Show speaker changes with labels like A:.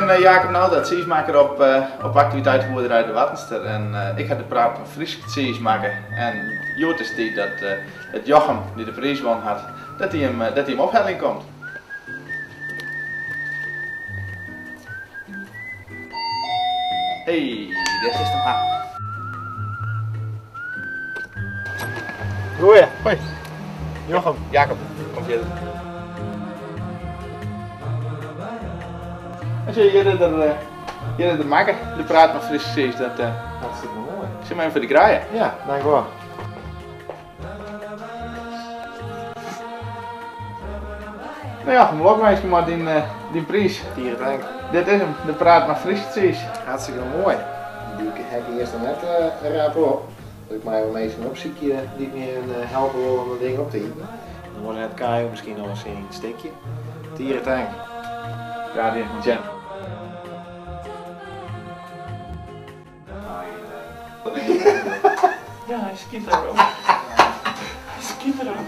A: bin eh, Jacob Nauta, tsiismakker op, eh, op aktiviteitsboerderij De Wartenster. En eh, ik ha de Praat mar Frysk tsiis makke. En hjoed is tiid dat, dat Jochem, dy't de priis wûn hat, dat hy him, dat hy him opheljen komt. Hey, dêr sitst him ha.
B: Goeie.
A: Hoi.
B: Jochem.
A: Jacob, kom fierder. En zie je, hjir is er, hjir is er makke, de Praat mar Frysk tsiis. Dat, uh,
B: Hartstikke moai.
A: Sil mar even foar dy krije.
B: Ja, dankjewol.
A: No Jochem, lokwinske mei dyn, eh, dyn priis.
B: Tige tank.
A: Dit is him, de Praat mar Frysk tsiis.
B: Hartstikke moai. Dy ha ik earst noch net uh, rap op. Dat ik mei wol minsken opsykje dy't my eh, helpe wolle om dat ding op te iten. Dan wol net Kajo miskien noch eens in stikje. Tige tank.
A: Graach dien, tsjen.
C: Ja, hy skyt derop. Hy skyt derop.